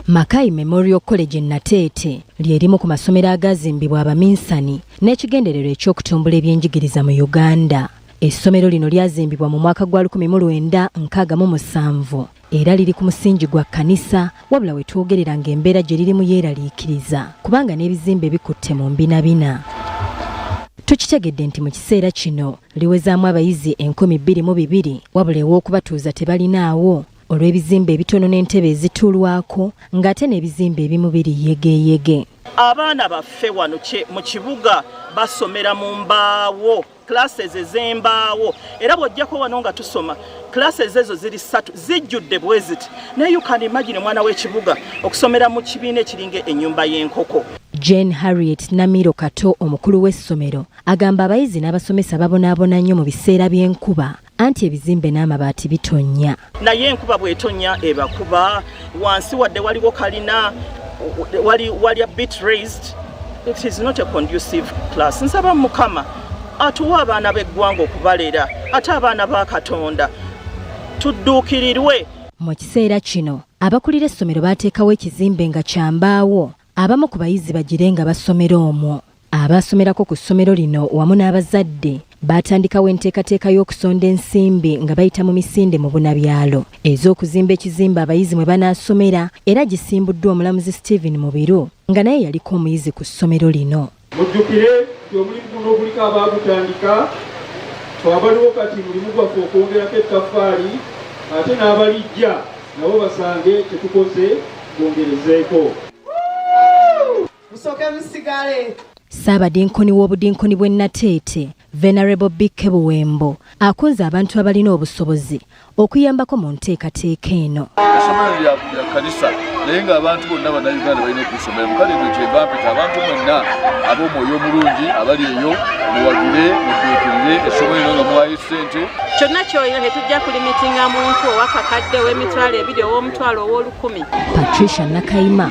Mackay Memorial College e Nateete lye limu ku masomero agaazimbibwa abaminsani n'ekigendererwa eky'okutumbula ebyenjigiriza mu Uganda. Essomero lino lyazimbibwa mu mwaka gwa 1967 era liri ku musingi gwa kkanisa, wabula we twogerera ng'embeera gye lirimu yeeraliikiriza kubanga n'ebizimbe bikutte mu mbinabina. Tukitegedde nti mu kiseera kino liwezaamu abayizi 2002, wabula ew'okubatuuza tebalinaawo olw'ebizimbe ebitono n'entebe ezituulwako, ng'ate n'ebizimbe ebimu biri yegeyege. Abaana baffe wano mu kibuga basomera mu mbaawo, classes ez'embaawo, era bw'ojjako wano nga tusoma, classes ezo ziri ssatu zijjudde bwe ziti, naye you can imagine omwana w'ekibuga okusomera mu kibiina ekiringa ennyumba y'enkoko. Jane Harriet Namiro Kato, omukulu w'essomero, agamba abayizi n'abasomesa babonaabona nnyo mu biseera by'enkuba, anti ebizimbe n'amabaati bitonnya. Naye enkuba bw'etonnya ebakuba wansi, wadde waliwo kalina wali a bit raised, it is not a conducive class. Nsaba Mukama atuwa abaana b'eggwanga okubalera, ate abaana ba Katonda tudduukirirwe. Mu kiseera kino abakulira essomero baateekawo ekizimbe nga kyambaawo, abamu ku bayizi bagire nga basomera omwo. Abasomerako ku ssomero lino wamu n'abazadde baatandikawo enteekateeka y'okusonda ensimbi nga bayita mu misinde mu bunabyalo ez'okuzimba ekizimbe abayizi mwe banaasomera, era gisimbuddwa omulamuzi Stephen Mubiru, nga naye yaliko omuyizi ku ssomero lino. Mujjukire nti omulimu guno guliko abaagutandika, fe abaliwo kati mulimu gwaffe okwongerako ettaffaali, ate n'abalijja nabo basange kyetukoze bongerezeeko. Musooke musigale. Ssaabadinkoni w'obudinkoni bw'e Nateete, Venerable B.K. Buwembo, akunze abantu abalina obusobozi okuyambako mu nteekateeka eno. Essomero lya kanisa, naye ng'abantu bonna Bannayuganda balina okulisomeramu. Kale eno kyeva mpita abantu mwenna ab'omwoyo omulungi abali eyo, muwagire, mudduukirire essomero lino nga muwaayo ssente. Kyonna kyolina, tetujja kulimitinga muntu owakakadde, ow'emitwalo 2, ow'omutwalo, ow'olukumi. Patricia Nakayima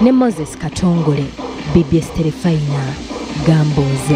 ne Moses Katongole, BBS Terefayina, Gambuuze.